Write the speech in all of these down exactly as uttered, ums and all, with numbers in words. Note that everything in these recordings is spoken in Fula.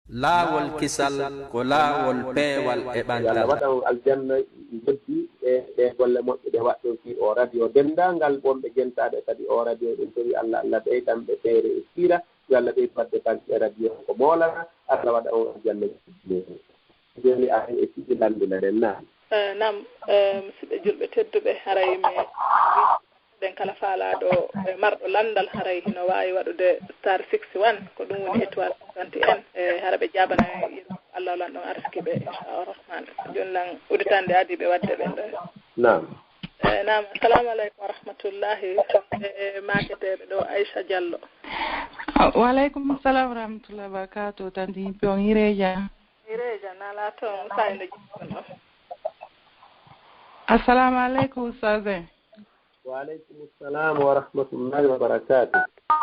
Laawol kisal ko laawol peewal e ɓantal. Yo Allah waɗan aljanna njoddi e ɗee golle moƴƴe ɗe waɗɗon fii oo radio. Denndaangal wonɓe jentaaɓe kadi oo radio, ɗum tawi Allah, Allah ɓeydan ɓe feere e siira. Yo Allah ɓeydu waɗde kanko e radio ko moolana. Allah waɗa on aljanna njoddi. Jooni a e siɗi lanndina ɗen naam. Eh, naam, eh, musidɓe julɓe tedduɓe, haray mi ɗen kala faalaaɗo, eh, marɗo lanndal, haray hino waawi waɗude star six one, ko ɗum woni étoile cinquante et un, eh, hara ɓe jaabana Allah lan ɗon arsikiɓe, inchallah rahman. Jooni lan uditande adi ɓe waɗde ɓen ɗo. Naam. Eh, naam, assalamu aleykum wa rahmatullahi, eh, maaketeeɓe ɗo, Aisha Diallo. Ah, wa aleykum salam wa rahmatullahi wa barakatuh, tanti yimɓe on hireja. Hireja, nala toon, sayno jikkono. Assalamu aleykum, Ustaz en. Wa aleykum salam wa rahmatullahi wa barakatuh.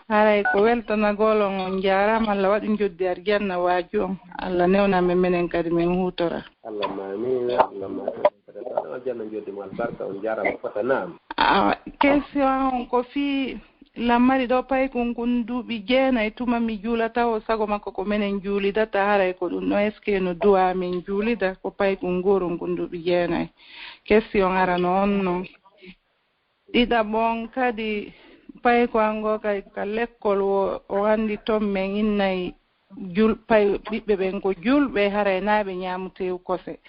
Haray ko weltanagol on, on njaaraama, Allah waɗu njoddi arjanna waaju on. Allah newna men menen kadi men huutora. Allahumma amin, Allahumma amin. Kadi Allah waɗu aljanna njoddi mo albarka, on njaaraama fota naam. Ah, question on ko fii lammari ɗo paykun kun duuɓi jeenay, tuma mi juulata o sago makko ko menen juulidata, haray ko ɗum ɗo, est-ce que no duwa min juulida ko paykun goorun kun duuɓi jeenay? Question arano on non. Ɗiɗaɓon kadi, payko an goo kay ka lekkol wo, o anndi ton men innay jul-, pay-, ɓiɓɓe ɓen ko julɓe, haray naa ɓe ñaamu teewu kose.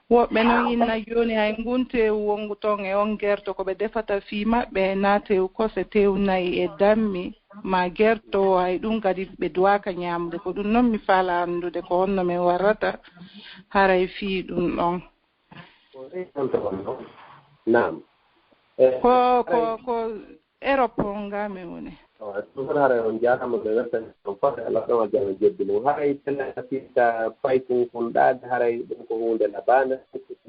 Woɓɓe non inna jooni hay ngun teewu wongu ton e on gerto ko ɓe defata fii maɓɓe, naa teewu kose, teewu nayi e dammi, maa gerto o, hay ɗum kadi ɓe duwaaka ñaamude. Ko ɗum non mi faala anndude ko honno men warrata haray fii ɗum ɗon. Ko rey on to on ɗon. Naam. Eh, ko, ko, haray ko Europe on nga mi woni. Oh, ɗum haray on jaaraama ɓe wertani on fota Allah ɗon aljanna jeddi mum. Haray tena sirta paykun kun ɗaade, haray ɗum ko huunde labaande.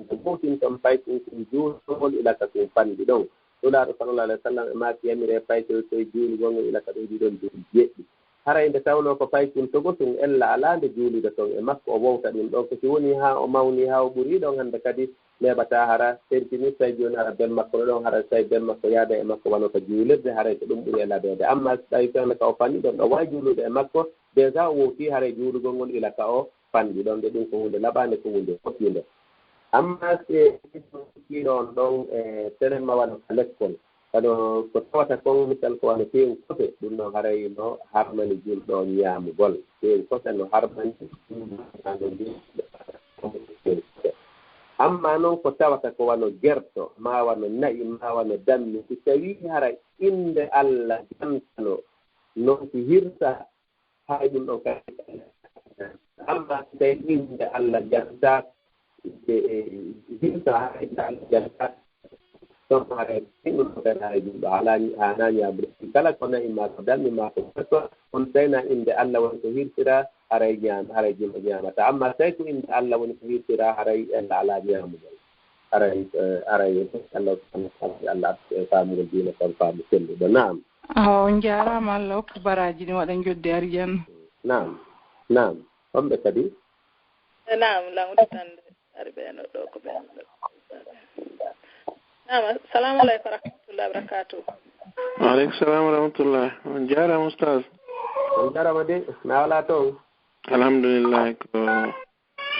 Ɗum huutin ton paykun kun juulugol ila ka kun fanɗi ɗon. Nulaaɗo sallallahu alayhi wa sallam e maaki yamire paykun toy juulugol ngol ila ka ɗum ɗiɗon duuɓi jeɗɗi. Haray nde tawnoo ko paykun togosun, ella alaa nde juulude ton e makko, o wowta ɗum ɗon. Ko si wonii haa o mawnii, haa o ɓurii ɗon, hannde kadi neeɓataa hara, tentinii so tawi jooni hara ben makko no ɗon, hara so tawi ben makko yaada e makko wano ka juulirde, haray ko ɗum ɓuri e labeede. Amma so tawi fewndo ka o fanni ɗon, ɗo waawi juulude e makko, déjà o wowtii haray juulugol ngol ila ka o fanɗi ɗon, de ɗum ko huunde laɓaande, ko huunde fotiinde. Amma si kiiɗo on ɗon e tenen ma wano ka lekkol, kano ko tawata kon, misal ko wano teewu kose, ɗum ɗon haray no harmani julɗo on ñaamugol. Teewu kose no harmani julɗo on ñaamugol. Amma non ko tawata ko wano gerto, ma wano na'i, ma wano dammi, si tawii haray innde Allah jantano, non si hirsa, haray ɗum ɗon kadi. Amma si tawi innde Allah jantaaka, e, e, hirsa haray innde Allah jantaaka, ɗon haray ɗum ɗon kadi haray ɗum ɗo haalaani, haanaa ñaamude. Kala ko na'i maa ko dammi maa ko gerto, on tawi na innde Allah woni ko hirsira, haray ñaam-, haray julɗo ñaamata. Amma tawi ko innde Allah woni ko hirsira, haray ella alaa ñaamugol. Haray, eh, haray Allah subhanahu wa ta'ala, Allah, eh, faamugol diina kon faamu selluɗo. Naam. Awa, on jaaraama, Allah hokku baraaji ɗin waɗa njoddi arjanna. Naam, naam. Homɓe kadi? E naam, lan udditande. Ari ɓe no ɗo ko ɓe. Naam, assalamu aleykum wa rahmatullahi wa barakatuh. Wa aleykum salam wa rahmatullah. On jaaraama, Oustaz. On jaaraama de, na wala toon? Alhamdulillah, ko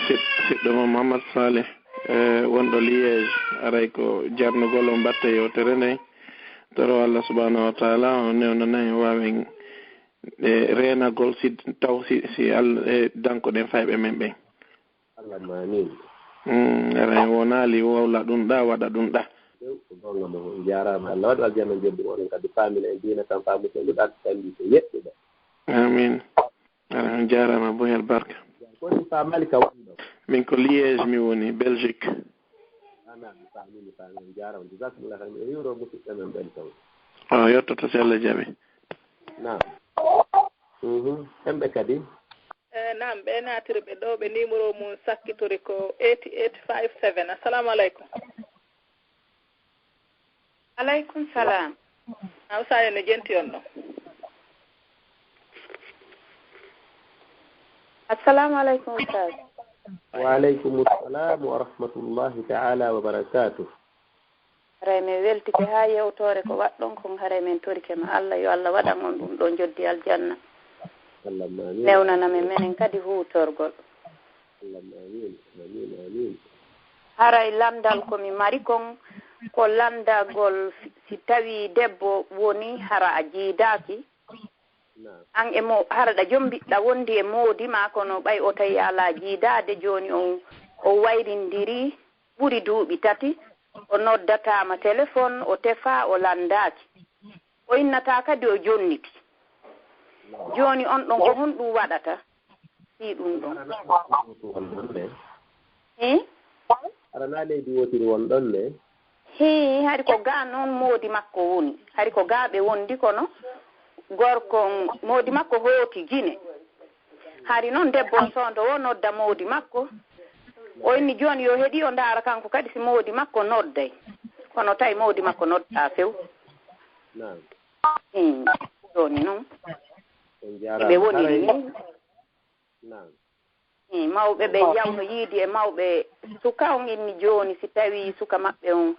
Siɗ-, siɗɗo mo Mamadou Saleh, e wonɗo Liège, aray ko jarnugol on mbatta yewtere nden. Toro Allah subhanahu wa ta'ala o newnana en waawen, e, reenagol si taw si, si Al-, e, danko ɗen fayɓe men ɓen. Allahumma amin. Mm, aray wonaali wowla ɗum ɗa, waɗa ɗum ɗa. Ko gonga mo, on jaaraama. Allah waɗu aljanna jeddi oɗon kadi faamina en diina kan faamu selluɗa ko tambi ko yeɗɗuɗo. Amin. Aɗa on jaaraama Boyel Barka. Ko woni fa Mali ka woni ɗo? Min ko Liège mi woni, Belgique. Ana mi faami, mi faami. On jaaraama. Jazakumullah khairan. Mi hiwro musidɓe men ɓen ton. O yettoto si Allah jaɓi. Naam. Mhm. Hemɓe kadi? Eh, naam, ɓe naatiri ɓe ɗo, ɓe numéro mum sakkitori ko eight eight five seven. Assalamu aleykum. Aleykum salam. Hawsaaɓe no jenti on ɗon? Assalamu aleykum, Ustaz. Wa aleykum salam wa rahmatullahi ta'ala wa barakatuh. Haray min weltike haa yewtoore ko waɗɗon kon, haray min torike ma Allah, yo Allah waɗan on ɗum ɗo njoddi aljanna. Allahumma amin. Newnana men menen kadi huutorgol. Allahumma amin. Amin, amin. Haray lanndal ko mi mari kon, ko lanndagol si, si tawii debbo woni hara a jiidaaki, Naam. An e mo, hara ɗa jombiɗɗa wondi e moodi maa, kono ɓay o tawi alaa jiidaade, jooni on o wayrindiri ɓuri duuɓi tati, o noddataama telefon, o tefaa, o lanndaaki. O innataa kadi o jonniti. Jooni on ɗon ko honɗum waɗata fii ɗum ɗon? Hii? Aranaa leydi wootiri won ɗon ne? Hii, hari ko gaa noon moodi makko woni. Hari ko gaa ɓe wondi kono gorko moodi makko hooti Gine. Hari noon debbo on soondo o nodda moodi makko. O inni jooni yo heɗi o ndaara kanko kadi si moodi makko nodday. Kono tawi moodi makko noddaa few. Naam. Hii, jooni noon. On jaaraama. Ɓe woniri ni. Naam. Hii, mawɓe ɓe yawno yiidi e mawɓe suka on inni jooni si tawii suka maɓɓe on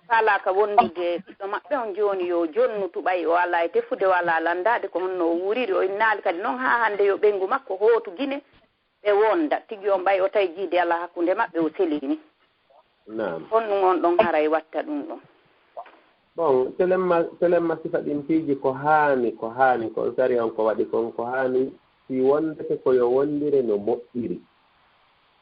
faalaaka wondude e ɓiɗɗo maɓɓe on jooni yo jonnu tuɓay o alaa e tefude o alaa lanndaade ko honno o wuuriri o innaali kadi noon haa hannde yo ɓeyngu makko hootu Gine ɓe wonda tigi on ɓay o tawi jiidi alaa hakkunde maɓɓe o selini. Naam. Honɗum on ɗon haray watta ɗum ɗon? Bon, telemma, telemma sifa ɗin piiji ko haani, ko haani, ko on sari on ko waɗi kon, ko haani si wondete ko yo wondire no moƴƴiri.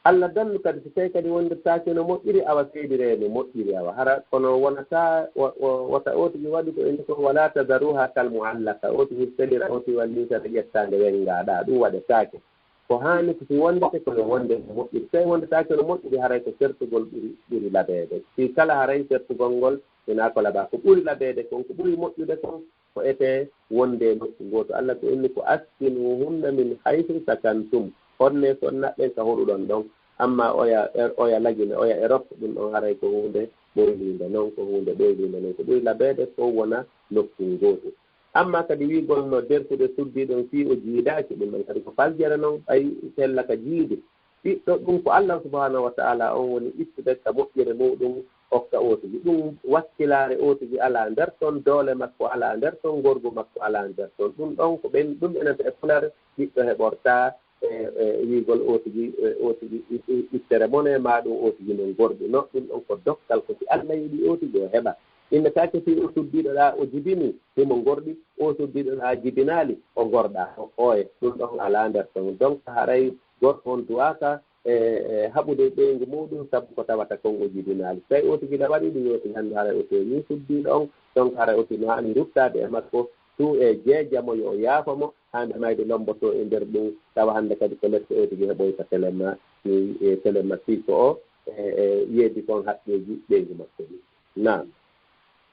Alla dandu kadi, si tawi kadi wondirtaake no moƴƴiri, awa seedire no moƴƴiri, awa hara, kono wonata, wo-, wo-, wota ootigi waɗu ko ende ko, wala tazaruha kal muallaka, ootigi selira, ootigi wallinsata ƴettaande wengaaɗa, ɗum waɗetaake. Ko haani ko si wondete ko no wonde no moƴƴiri. Si tawi wondetaake no moƴƴiri, haray ko sertugol ɓuri, ɓuri labeede. Si kala haray sertugol ngol, hinaa ko labaa. Ko ɓuri labeede kon, ko ɓuri moƴƴude kon, ko etee wonde nokku gooto. Alla ko inni ko askinuhunna min haysu sakantum. Honne sonnaɓɓen ka hoɗuɗon ɗon. Amma oya, oya lagine, oya Erop, ɗum ɗon haray ko huunde ɓoyliinde non, ko huunde ɓoyliinde non. Ko ɓuri labeede fow wona nokku gooto. Amma kadi wi'ugol no dertude suddiiɗo on fii o jiidaaki, ɗum ɗon kadi ko faljere non, ɓay sella ka jiidi. Ɓiɗɗo ɗum ko Allah subhanahu wa ta'ala on woni ittude ka moƴƴere muɗum okka ootigi. Ɗum wakkilaare ootigi alaa nder ton, doole makko alaa nder ton, gorgu makko alaa nder ton. Ɗum ɗon ko ɓen, ɗum enanta e pular ɓiɗɗo heɓorta e, e wi'ugol ootigi, e ootigi i-, i-, ittere mone ma ɗum ootigi non gorɗi. No, ɗum ɗon ko dokkal ko si Allah yiɗi ootigi o heɓa. Innetaake fii o suddiiɗo ɗaa o jibini, himo gorɗi, o suddiiɗo ɗaa jibinaali, o gorɗa, o ooye. Ɗum ɗon alaa nder ton. Donc, haray gorko on duwaaka, e, e haɓude ɓeyngu muɗum, sabu ko tawata kon o jibinaali. Tawi ootigi na waɗi ɗum, ootigi hannde haray o feeñi suddiiɗo on, donc haray ootigi no haani ruttaade e makko, tu e jeejamo yo o yaafo mo, haa nde mayde lombotoo e nder ɗum, tawa hannde kadi ko lepte ootigi heɓoyta telema, e, e telema fii ko o, e, e yeedi kon haqqeeji ɓeyngu makko ɗin. Naam.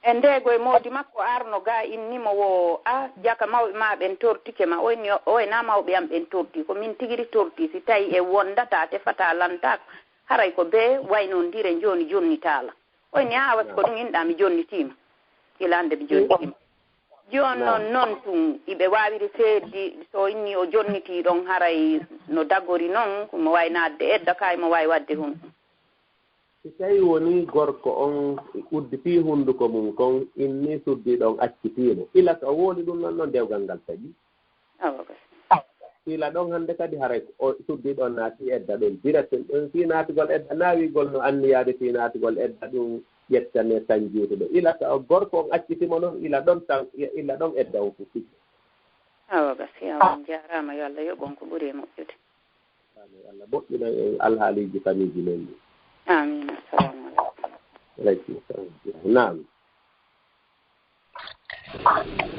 E ndeego e moodi makko arno ga inni mo wo, "A, jaka mawɓe ma ɓen tortike ma." O inni, "O e na mawɓe am ɓen torti, ko min tigiri torti, si tawi e wondataa, tefataa, lantaako, haray ko bee waynondire jooni jonnitaala." O inni, "A, awa si ko ɗum inɗa, mi jonnitiima. Ila hannde mi jonnitiima." Jooni noon, noon tun, iɓe waawiri seeddi, so inni o jonnitii ɗon, haray no dagori noon, ko mo waawi naatde edda, kay mo waawi waɗde hun. Si tawi woni gorko on udditii hunnduko mum kon, inni suddiiɗo on accitii mo. Ila ka o wooli ɗum noon, noon dewgal ngal taƴi. Awa kay. Ila ɗon hannde kadi haray o suddiiɗo on naati edda ɗon direct. Ɗon fii naatugol edda, naawigol no anniyaade fii naatugol edda ɗum ƴettane tan juutuɗo. Ila ka o gorko on acciti mo noon, ila ɗon tan, ila ɗon edda on fuɗɗiti. Awa gasi, awa on jaaraama, yo Allah yoɓ on ko ɓuri e moƴƴude. Amin. Allah moƴƴina en alhaaliiji famiiji men ɗi. Amin. Assalamu alaikum. Alaikum salam. Naam.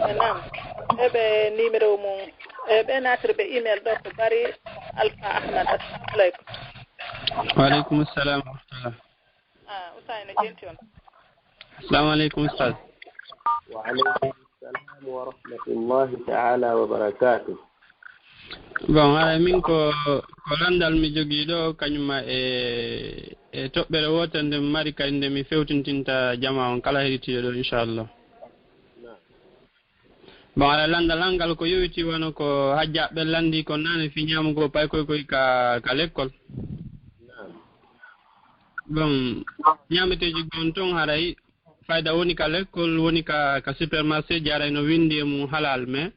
Eh, naam. Eɓe numéro mum. Eɓe naatiri ɓe email ɗo ko Bari Alpha Ahmad. Assalamu alaikum. Wa alaikum salam wa rahmatullah. Ah, Ousmane no jenti on. Assalamu alaikum, Ustaz. Wa alaikum salam wa rahmatullahi ta'ala wa barakatuh. Bon, haray min ko, ko lanndal mi jogii ɗo, kañum ma e, e toɓɓere wootere nde mi mari, kadi nde mi fewtintinta jamaa on kala heɗitiiɗo ɗo, inchallah. Bon, haray lanndal an ngal ko yowitii wano ko hajjaaɓe ɓen lanndii kon naane fii ñaamugol paykoy koy ka, ka lekkol. Bon, ñaameteeji gon ton haray fayda woni ka lekkol, woni ka, ka supermarché, jaray no winndi e mum halal, mais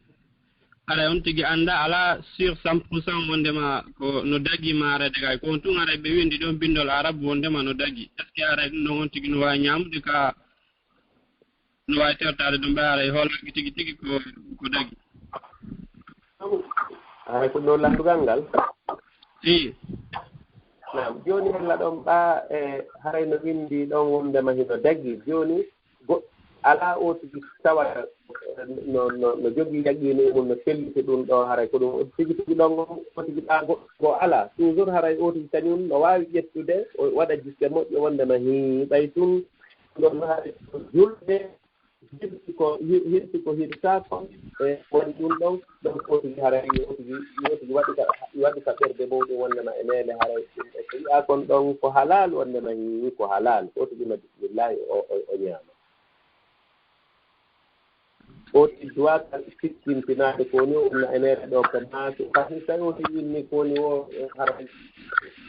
Haray on tigi annda alaa sur cent pour cent wonndema ko no dagi ma haray dagaaki. Ko on tun haray ɓe winndi ɗon binndol Arabu wonndema no dagi. Est-ce que haray ɗum ɗon on tigi no waawi ñaamude ka, no waawi tertaade ɗum ɓe haray hoolaaki tigi tigi ko, ko dagi? Haray ko ɗo lanndungal ngal? Ii. Naam, jooni hella ɗon ɓa e haray no winndi ɗon wonndema hino dagi. Jooni go-, alaa oo tigi tawata no, no, no jogii yaqiini e mum no felliti ɗum ɗo haray ko ɗum tigi tigi ɗon on oo tigi ɓa goɗɗo goo alaa. Toujours haray oo tigi kañum no waawi ƴettude o waɗa jiste moƴƴo wonndema hii ɓay tun ɗon haray ko julde hirsi ko, hir-, hirsi ko hirsaako e waɗi ɗum ɗon, ɗon oo tigi haray oo tigi, oo tigi waɗi ka, waɗi ka ɓernde mawɗum wonndema e neene haray ɗum ɗon ko yi'aa kon ɗon ko halal wonndema hii ko halal. Oo tigi ma bismillahi o, o, o ñaama. Oo tigi duwaa kan sikkintinaade ko woni o umna e neene ɗo ko maaki. Par ce que tawi oo tigi inni ko woni o haray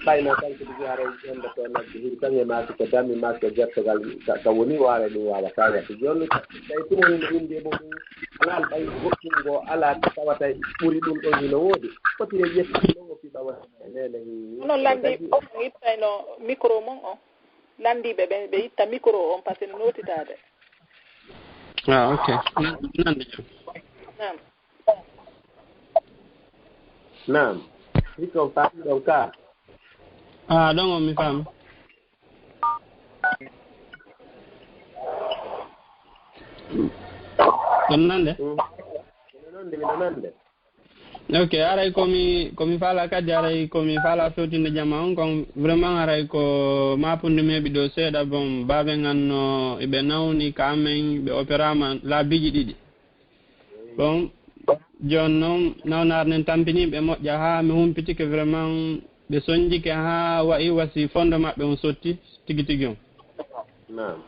ɓayna kanko tigi haray ƴembe to nagge hiri kan e maaki ko dami maaki ko jertogal ka, ka woni o haray ɗum waawataa waɗde. Jooni tawi tun woni no winndi e mum ɗum halal ɓay goɗɗum goo alaa ko tawata ɓuri ɗum ɗon hino woodi. Foti e ƴettude ɗon o fiɓa wonde e neene hii. Hono lanndi o ittayno micro mon o. Lanndiiɓe ɓen, ɓe itta micro on, par ce que no nootitaade. Ah, ok. Nan-, nande jam. Naam. Naam. Hikka on faami ɗon ka? Ah, ɗon on mi faami. Ɗon nande? Mm. Miɗo nande, miɗo nande. Ok, haray ko mi, ko mi faala kadi, haray ko mi faala fewtinde jama on, kon vraiment haray ko maapunde mi heɓi ɗo seeɗa. Bon, baaben an no eɓe nawni ka amen, ɓe opéraama laabiiji ɗiɗi. Bon, jooni noon nawnaare nden tampinii ɓe moƴƴa haa mi humpitike vraiment ɓe sonjike haa wa'i wasi fondo maɓɓe on sotti tigi tigi on. Naam.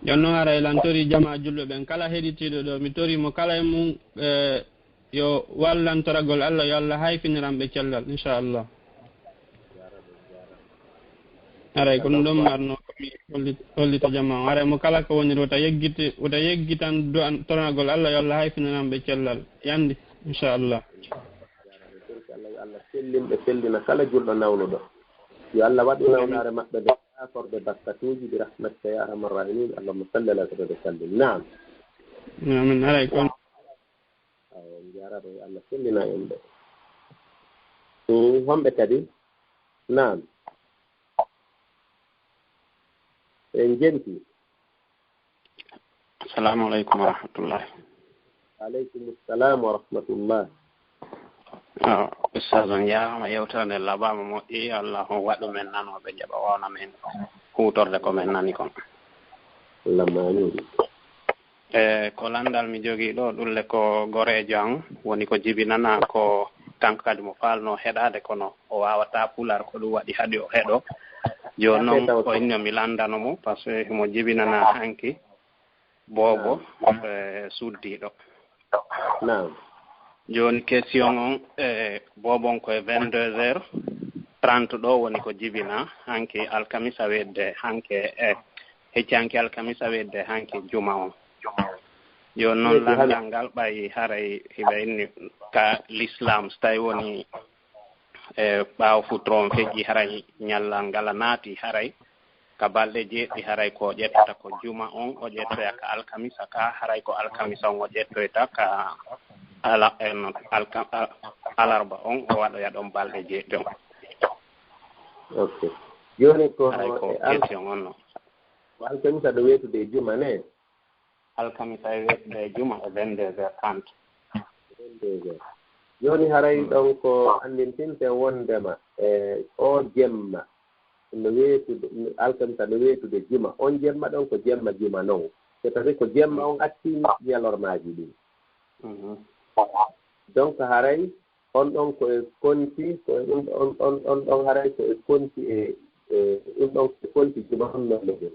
Jooni noon haray lan torii jamaa julɓe ɓen kala heɗitiiɗo ɗo, mi torii mo kala e mum, e, yo wallantoragol Allah, yo Allah hayfiniran ɓe cellal, inchallah. Haray ko ɗum ɗon marno ko mi hollit-, hollita jama on. Haray mo kala ko woni wota yeggiti, wota yeggitan du'an toranagol Allah, yo Allah hayfiniran ɓe cellal. Yandi, inchallah. Allah, yo Allah sellin ɓe, sellina kala julɗo nawnuɗo. Yo Allah waɗu nawnaare maɓɓe nde akorɓe bakkatuuji bi rahmatika ya arhamar rahimin. Allahumma salli ala sayyidina wa sallim. Naam. Amin. Haray kon. Awa, on njaaraama, yo Allah sellina en ɓe. Mm, homɓe kadi? Naam. En jenti. Assalamu aleykum wa rahmatullah. Aleykum salam wa rahmatullah. Ah, Ustaz, on njaaraama, yewtere nde labaama moƴƴi. Allah on waɗu men nanooɓe, jaɓa wawna men huutorde ko men nani kon. Allahumma amin. E ko lanndal mi jogii ɗo, ɗulle ko goreejo an woni ko jibinanaa ko kanko kadi mo faalnoo heɗaade, kono o waawataa Pulaar, ko ɗum waɗi haɗi o heɗo. Jooni noon, o inni mi lanndano mo, par ce que himo jibinanaa hanki boobo, e, suddiiɗo. Naam. Jooni question on, e, boobo on ko e vingt-deux heures trente ɗo woni ko jibinaa, hanki alkamisa wedde, hanki e, hecci hanki alkamisa wedde, hanki juma on. Jooni noon, lanndal ngal ɓay haray hiɓe inni ka l'islam, so tawi woni e ɓaawo futuro on feƴƴi, haray ñallal ngal a naati, haray ka balɗe jeeɗiɗi, haray ko o ƴettata ko juma on, o ƴettoya ka alkamisa ka, haray ko alkamisa on o ƴettoyta ka ala-, en, alka-, a-, alarba on, o waɗoya ɗon balɗe jeeɗiɗi on. Ok. Jooni ko Haray ko e al-, question on no. ko alkamisa no weetude e juma ne? Alkamisa e weetude e juma e vingt-deux heures trente. Vingt-deux heures. Jooni haray ɗon ko anndintinten wonndema e o jemma no weetude, alkamisa no weetude juma. On jemma ɗon ko jemma juma non. C'est-à-dire ko jemma on acci ñalormaaji ɗin. Mhm. Donc haray on ɗon ko e konti, ko e ɗum on, on, on ɗon haray ko e konti e, e ɗum ɗon ko e konti juma on non no ɗum.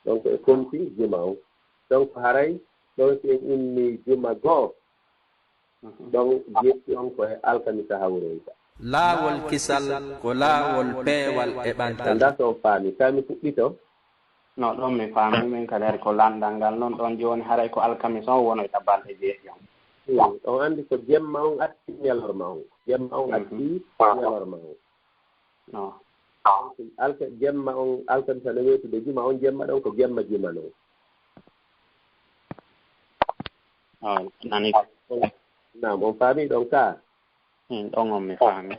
Donc e konti juma on. Donc haray ɗon si en inni juma goo, ɗon jetti on ko e alkamisa hawroyta. Laawol kisal ko laawol peewal e ɓantal. Annda so on faami, tawi mi fuɗɗito? No, ɗon mi faami, min kadi hari ko lanndal ngal non ɗon jooni, haray ko alkamisa on wonoyta balɗe jeeɗiɗi on. Hmm, on anndi ko jemma on atti ñalorma on. Jemma on atti ñalorma on. No. Alka, jemma on, alkamisa no weetude juma on, jemma ɗon ko jemma juma non. Oh, nani. Naam, on faami ɗon ka? Hmm, ɗon on mi faami.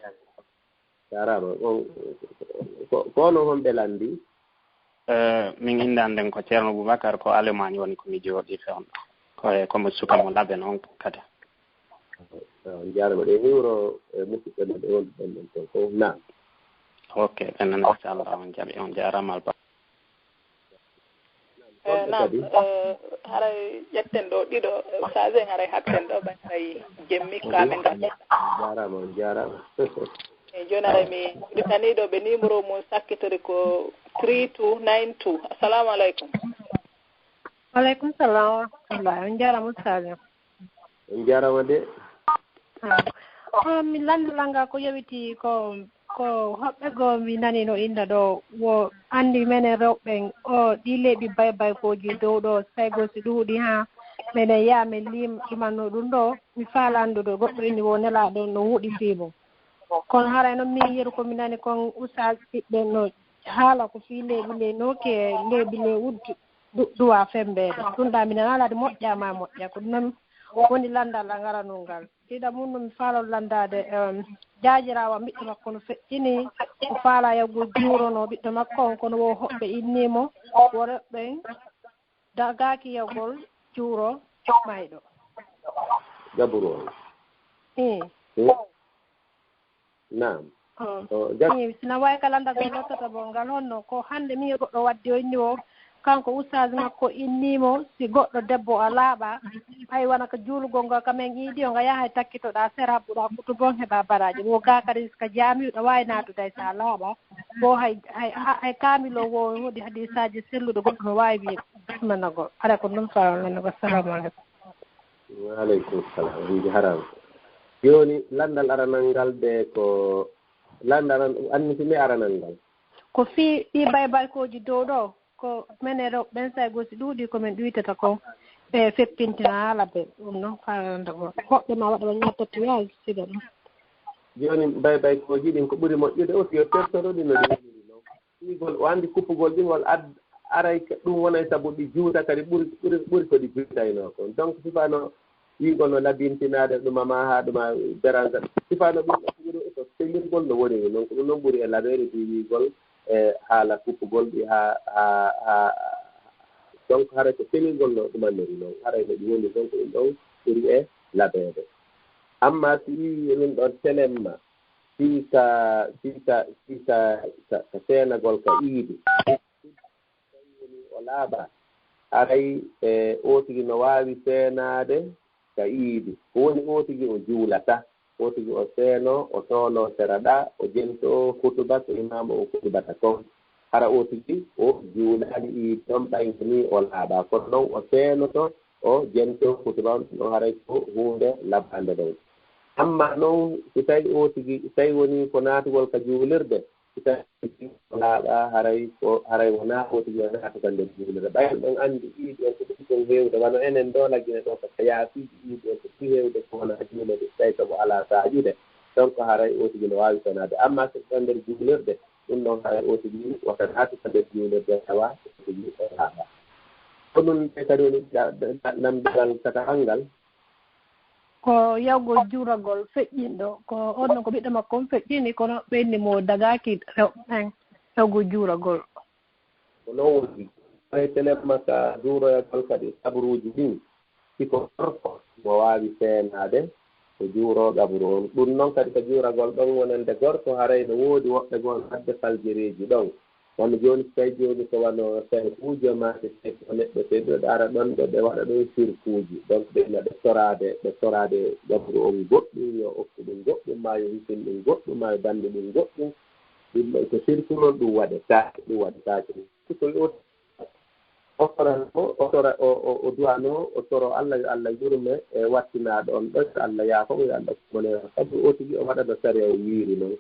Jarama. On, ko, ko onon honɓe lanndi? Eh, min innde an nden ko Ceerno Boubacar, ko Allemagne woni ko mi jooɗi fewndo. Ko e, ko mo suka mo Labe noon kadi. Ah, on jarama. Ɗe hiwro, eh, musidɓe men ɓe wonduɗen ɗon toon fof. Naam. Ok, ɓe nana, inchallah, on jaɓi, on jarama, Alba. Eh, naam, eh, haray ƴetten ɗo ɗiɗo, eh, ustaas en, haray hatten ɗo, ɓay haray jemmi ka ɓe ngal. Jarama, on jarama. E jooni haray mi udditanii ɗo ɓe numéro mum sakkitori ko three two nine two. Assalamu aleykum. Waleykum salam wa rahmatullahi. On jarama, ustaas en. On jarama de. Ah. Oh, mi lanndalal ngal ko yowiti ko, ko hoɓɓe goo mi nani no inna ɗo, wo anndi menen rewɓe ɓen, o ɗi leeɓi baybaykooji dow ɗo, saygo si ɗuuɗi haa menen yaha men liim ɗumanno ɗum ɗo, mi faala anndude goɗɗo inni wo nelaaɗo no wuɗi fii mum. Kono haray noon min yeru ko mi nani kon ustaas ɓiɓɓe no haala ko fii leeɓi le nooki e leeɓi le wuddu du-, duwa fembeede. Ɗum ɗa mi nana alaa de moƴƴa ma moƴƴa. Ko ɗum noon woni lanndal a ngaranol ngal. Ɗiɗa mum no mi faala lanndaade, em, jaajiraawo am ɓiɗɗo makko no feƴƴini, o faala yahgol juurono ɓiɗɗo makko on, kono wo hoɓɓe innii mo, wo rewɓe ɓen dagaaki yahgol juuro mayɗo. Gaburo on. Ii. Ii. Naam. Oh. Oh, jag- Ii, sina waawi kala nda ko lottata bo ngal honno ko hannde mi goɗɗo waddi o inni o, kanko ustaas makko innii mo, si goɗɗo debbo a laaɓa, hay wona ko juulugol ngol kam en iidi o nga yaha e takkitoɗa sera haɓɓuɗa kutu bon heɓa baraaji. Wo ga kadi ko jaamiɗo waawi naatude hay so a laaɓa. Bo hay, hay, hay kaamilo wo woodi hadiisaaji selluɗo goɗɗo no waawi wiide. Bismillah gol. Ara ko ɗum fawa men ko. Assalamu aleykum. Wa aleykum salam. On jarama. Jooni lanndal aranal ngal de ko lanndal an-, annitini aranal ngal. Ko fii ɗi baybaykooji dow ɗo, ko menen rewɓe ɓen saygo si ɗuuɗi ko men ɗuytata kon, ɓe feppintina haala ɓe. Ɗum noon faalanda ko hoɓɓe ma waɗa ɓe ñatta tuyaas siga ɗum. Jooni baybaykooji ɗin ko ɓuri moƴƴude aussi yo tertoro ɗi no ɗi woniri noon. Kuppugol, o anndi kuppugol ɗin, ngol ad-, aray ka, ɗum wonay sabu ɗi juuta kadi ɓuri, ɓuri, ɓuri ko ɗi juutaynoo kon. Donc, sifano wi'ugol no labintinaade ɗuma ma haa ɗuma dérange. Sifano ɗum ko ɓuri ko selirgol no woniri noon. Ko ɗum noon ɓuri e labeere ɗi wi'ugol e haala kuppugol ɗi haa, haa, haa, donc, haray ko selirgol no ɗumannori noon. Haray no ɗi woni donc ɗum ɗon ɓuri e labeede. Amma si wi'i ɗum ɗon telemma, fii ka, fii ka, fii ka, ka, ka seenagol ka iidi. Tawi woni o laaɓa, haray, e, oo tigi no waawi seenaade ka iidi. Ko woni oo tigi o juulata, oo tigi o seeno, o toono sera ɗa, o jento hutuba ko imaamu o hutubata kon. Hara oo tigi o juulaali iidi on ɓay woni o laaɓa. Kono non o seenoto, o jento hutuba on, ɗum ɗon haray ko huunde laɓaande ɗon. Amma non, si tawi oo tigi, si tawi woni ko naatugol ka juulirde, si tawi o laaɓa, haray ko, haray wonaa oo tigi o naatata nder juulirde. Ɓay en ɗon anndi iidi on ko ɓuri kon heewde, wano enen ɗo Lagine ɗo, ko ka yaasiiji iidi on ko ɓuri heewde ko wonaa juulirde, si tawi sabu alaa saaƴude. Donc, haray oo tigi no waawi seenaade. Amma si ko nder juulirde, ɗum ɗon haray oo tigi wota naatu ka nder juulirde, tawa oo tigi o laaɓa. Ko ɗum ɓe kadi woni da-, da-, da-, namdiral tataɓal ngal. Ko yawgol juuragol feƴƴinɗo, ko on ko ɓiɗɗo makko on feƴƴini, kono ɓe inni mo dagaaki rew-, ɓen yawgol juuragol. Ko noon woni, haray telemma ka juuroyagol kadi qabruuji ɗin, si ko gorko mo waawi seenaade, ko juuroo qabru on. Ɗum noon kadi ko juuragol ɗon wonande gorko, haray no woodi woɓɓe goo no wadde faljereeji ɗon. Wano jooni, so tawi jooni ko wano saykuujo maa, so tawi ko neɗɗo, so ɓe ara ɗon, ɓe, ɓe waɗa ɗon sirkuuji. Donc, ɓe ina ɓe toraade, ɓe toraade qabru on goɗɗum, yo okku ɗum goɗɗum, maa yo hisin ɗum goɗɗum, maa yo banndu ɗum goɗɗum. Ɗum ɗon ko sirku noon, ɗum waɗetaake, ɗum waɗetaake. Ko o, o torano, o tora, o, o, o duwano, o toro Allah, yo Allah yurme e wattinaaɗo on ɗo, yo Allah yaafo mo, yo Allah okku mo neema. Sabu o tigi o waɗa no sariya o wiiri noon.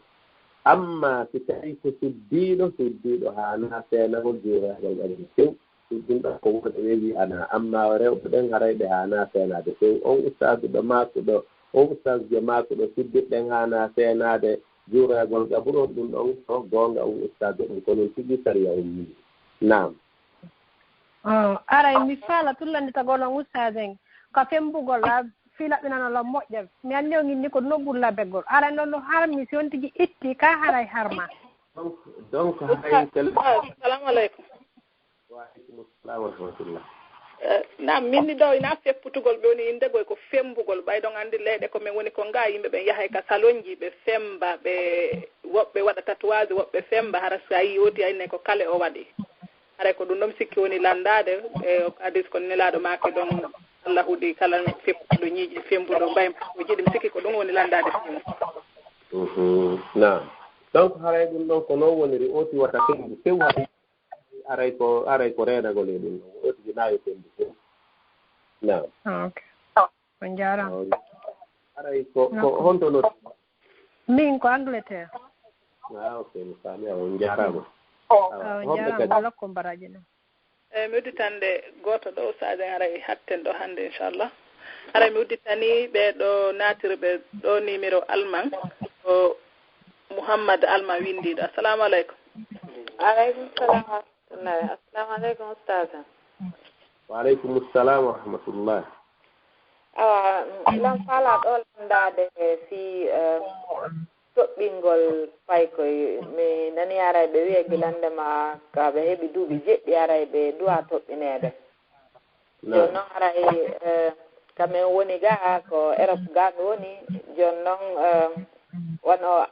Amma si tawi ko suddiiɗo, suddiiɗo haanaa seenagol juuragol ɓayri few. Ɗum ɗon ko worɓe ɓe wi'anaa, ammaa rewɓe ɓen haray ɓe haanaa seenaade. Few on ustaaduɗo maakuɗo, on ustaasjo maakuɗo siddiɓɓe ɓen haanaa seenaade juuragol gaburon, ɗum ɗon ko goonga on ustaasjo ɗum, ko non tigi sariya on wi'i. Naam. Oh, aray mi faala tullanditagol on ustaas en ka femmbugol a filaɓinanol on moƴƴa. Mi anndi on inni ko noɓɓul labegol. Aray non no harmi si on tigi itti ka haray harma. Donc, donc hay tele. Assalamu alaikum. Wa alaikum assalam wa rahmatullah. Eh, na minni ɗo ina fepputugol ɓe woni inndegol ko femmbugol ɓay ɗon anndi leyɗe ko men woni ko nga yimɓe ɓen yahay ka salonji ɓe femmba ɓe woɓɓe waɗa tatuwaaji woɓɓe femmba hara so a yii oti ayne ko kale o waɗi. Haray ko ɗum ɗon sikki woni lanndaade e hadis ko nelaaɗo maaki ɗon Allah huɗi kala feppuɗo ñiiƴe femmbuɗo mbay ko jiɗi mi sikki ko ɗum woni lanndaade femmbu. Naam. Donc haray ɗum ɗon ko noon woniri oti wata femmbu few haray aray ko aray ko reenagol e ɗum ɗon oti ko naawi femmbu few. Naam. Ah, ok. On jaaraama. Aray ko ko honto no Min ko Angleterre. Ah, ok, mi faami, awa, on jaaraama. Awa, on jaaraama, wala ko mbaraaji non. Eyi mi udditande gooto ɗo ustaaden haray hatten ɗo hannde inchallah. Haray mi udditani ɓe ɗo naatirɓe ɗo numéro alman ko Mouhammad alman winndiiɗo. Assalamu aleykum. Aleykum salam wa rahmatullahi. Assalamu aleykum ustaasa. Wa aleykum salam wa rahmatullah. Awa lan fala ɗo lanndaade fii toɓɓingol paykoy. Mi nani haray ɓe wiya gilande ma ka ɓe heɓi duuɓi jeɗɗi haray ɓe duwa toɓɓineede. Jooni noon haray kamen woni gaa ko Europe gaa mi woni. Jooni noon wano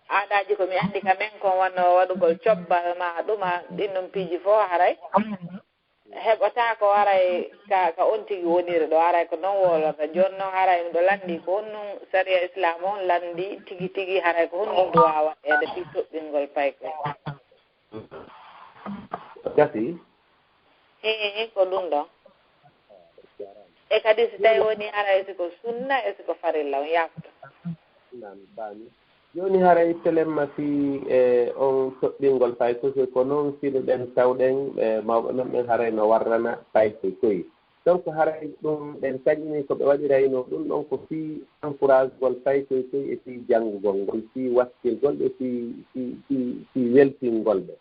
aadaaji ko mi anndi kamen kon wano waɗugol cobbal ma ɗuma ɗin ɗum piiji fof haray heɓataa ko haray ka ka on tigi woniri ɗo haray ko noon wowlata. Jooni noon haray miɗo lanndi ko honɗum sariya islam on lanndi tigi tigi haray ko honɗum duwa waɗeede fii toɓɓingol paykoy. Gasi. Hee ko ɗum ɗon. E kadi si tawi woni haray si ko sunna e si ko farilla on yaafoto. Naam, faami. Jooni haray telemma fii e on toɓɓingol paykoy ko noon fino ɗen tawɗen e mawɓe men ɓen haray no warrana paykoy koy. Donc haray ɗum ɓen taƴini ko ɓe waɗiraynoo ɗum ɗon ko fii encouragegol paykoy koy e fii janngugol ngol fii wakkilgol ɓe fii fii fii fii weltingol ɓe.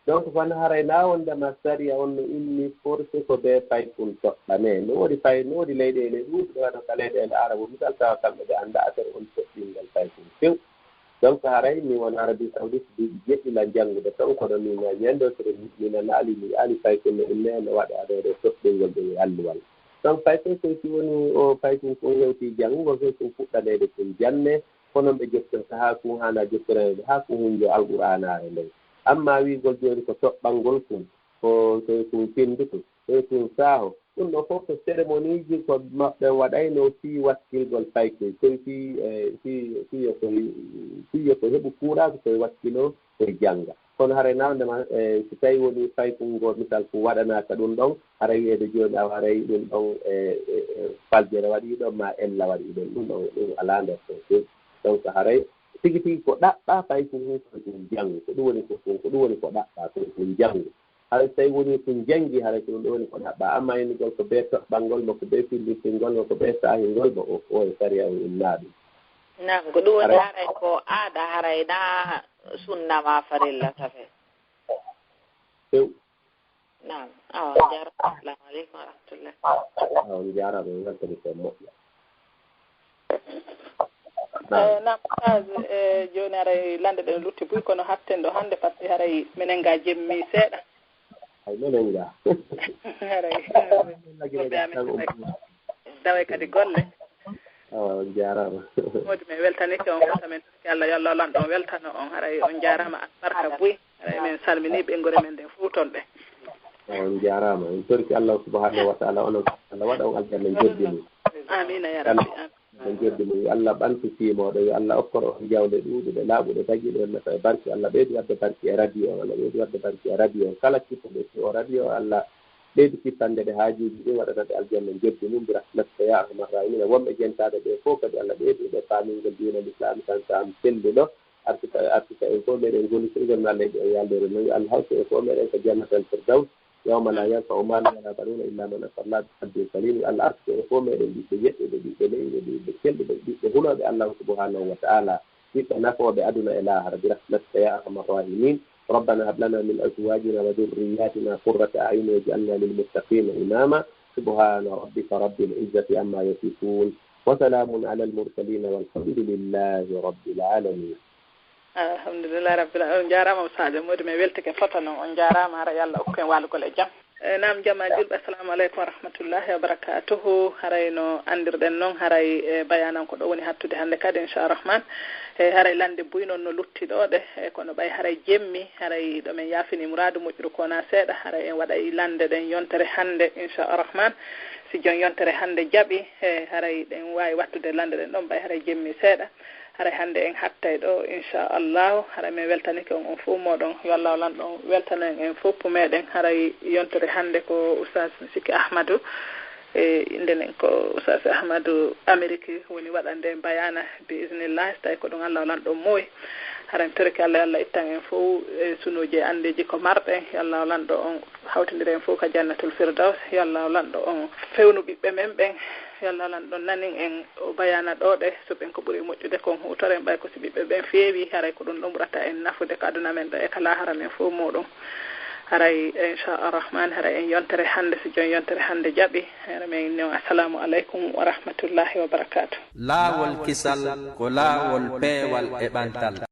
Donc kono haray na wondema sariya on no inni force ko bee paykun toɓɓanee. No woodi pay no woodi leyɗeele ɗuuɗɗe wano ka leyɗeele arabu misal tawa kamɓe ɓe annda affaire on toɓɓingol paykun few. Donc haray mi won Arabie Saoudite duuɓi jeɗɗi lan janngude ton kono mi na ñande sere mi nanaali mi yi'aali paykun no inne no waɗa ɗo ɗo toɓɓingol ɗum e alluwal. Donc paykun koy si woni o paykun kun hewti janngugol koy kun fuɗɗaneede kun janne. Ko noon ɓe jottorta haa kun haanaa jottoreede haa kun hunjo alqur'aanaare nden. Ammaa wi'gol jooni ko toɓɓangol kun ko ko kun fenndutu ko kun saaho ɗum ɗo fof ko cérémoniiji ko maɓɓe waɗayno fii wakkilgol paykun koy fii fii fii yo koy fii yo ko heɓu kuuraaku koy wakkiloo koy jannga. Kono haray nawndema e si tawi woni paykun ngo misal ko waɗanaaka ɗum ɗon haray wiyeede jooni awa haray ɗum ɗon e faljere waɗi ɗon ma ella waɗi ɗon ɗum ɗon ɗum alaa nder ton few. Donc haray tigi tigi ko ɗaɓɓa paykun hun ko ɗum janngu ko ɗum woni ko ɗum ko ɗum woni ko ɗaɓɓa ko ɗum janngu. Haray so tawi woni ko janngi haray ko ɗum ɗo woni ko ɗaɓɓa amma innugol ko bee toɓɓangol mo ko bee fillirtingol mo ko bee saahingol mo o o e sariya on innaa ɗum. Naam ko ɗum woni haray ko aada haray na sunna ma farilla safe. Few. Naam awa on jaaraama. Assalamu aleykum wa rahmatullah. Awa on jaaraama en weltani ko moƴƴa. Naam ustaas e jooni haray lannde ɗen lutti buy kono hatten ɗo hannde par ce que haray menen ga jemmi seeɗa. Hay menen ga. Haray. Dawe kadi golle. Awa on jaaraama. Moodi men weltanike on fof amen torki Allah yo Allah lanɗo on weltano on haray on jaaraama albarka buy. Haray men salmini ɓeynguure men nden fof ton ɓe. On jaaraama en torki Allah subhanahu wa taala onon Allah waɗa on aljanna joddi mum. Amiina ya rabbi. Amin. Yo joddi mum yo Allah ɓantu tiimooɗo yo Allah okkor on jawle ɗuuɗuɗe laaɓuɗe tagiɗe on nafa e barke Allah ɓeydu waɗde barke e radio on Allah ɓeydu waɗde barke e radio on kala kippuɗo si o radio o Allah ɓeydu kippande ɗe haajuuji ɗin waɗana ɓe aljanna joddi mum bi rahmatika ya arhamar rahimina wonɓe jentaaɓe ɓe fof kadi Allah ɓeydu ɓe faamingol diina l'islam tan sam selluɗo artuka artuka en fof meɗen gollitoygol no Allah yiɗi o yalnore noon yo Allah hawtu en fof meɗen ko jannatal firdaws. يوم لا ينفع مال ولا بنون إلا من أتى الله بقلب سليم. Allah arsuku en fof meɗen ɓiɓɓe yeɗɗuɓe, ɓiɓɓe leyɗe, ɓiɓɓe celɓuɓe, ɓiɓɓe hulooɓe Allahu subhanahu wa ta'ala, ɓiɓɓe nafooɓe aduna e laahara, برحمتك يا أرحم الراحمين. ربنا هب لنا من أزواجنا وذرياتنا قرة أعين واجعلنا للمتقين إماما. سبحان ربك رب العزة عما يصفون. وسلام على المرسلين والحمد لله رب العالمين. Alhamdulillah rabbil alamin. On jaaraama Oustaz Mody, mi weltike fota noon. On jaaraama, hara yo Allah okku en waalugol e jam. E, naam, jamaa julɓe, assalamu aleykum wa rahmatullahi wa barakatuhu. Haray no anndirɗen noon, haray, e, bayanan ko ɗo woni hattude hannde kadi, inchallah rahman. E, haray lande buy noon no lutti ɗo ɗe, e, kono ɓay haray jemmi, haray ɗo men yaafini muraadu moƴƴuru ko wonaa seeɗa, haray en waɗay lande ɗen yontere hannde, inchallah rahman. Si jon yontere hannde jaɓi, e, haray ɗen waawi wattude lande ɗen ɗon, ɓay haray jemmi seeɗa. Haray hannde en hattay ɗo, inchallahu. Haray men weltanike on, on fof mooɗon. Yo Allah lanɗo on weltano en, en fof meɗen. Haray yontere hannde ko Oustaz mi sikki Ahmadou. E, innde nden ko Oustaz Ahmadou Amérique woni waɗande en bayana, bi iznillah. So tawi ko ɗum Allah lanɗo on muuyi. Haray mi torike Allah, yo Allah ittan en fof e sunuuji e anndeeji ko marɗen. Yo Allah lanɗo on hawtindira en fof ka Jannatul Firdaws. Yo Allah lanɗo on fewnu ɓiɓɓe men ɓen. Yo Allah lanɗo nanin en o bayana ɗo ɗe, so ɓen ko ɓuri moƴƴude kon huutoren, ɓay ko si ɓiɓɓe ɓen feewi, haray ko ɗum ɗum ɓurata en nafude ka aduna men ɗo e ka laahara men fof muɗum. Haray, inchallah rahman, haray en yontere hannde, si jon yontere hannde jaɓi, haray men inni on, assalamu aleykum wa rahmatullahi wa barakatuh. Laawol kisal ko laawol peewal e ɓantal.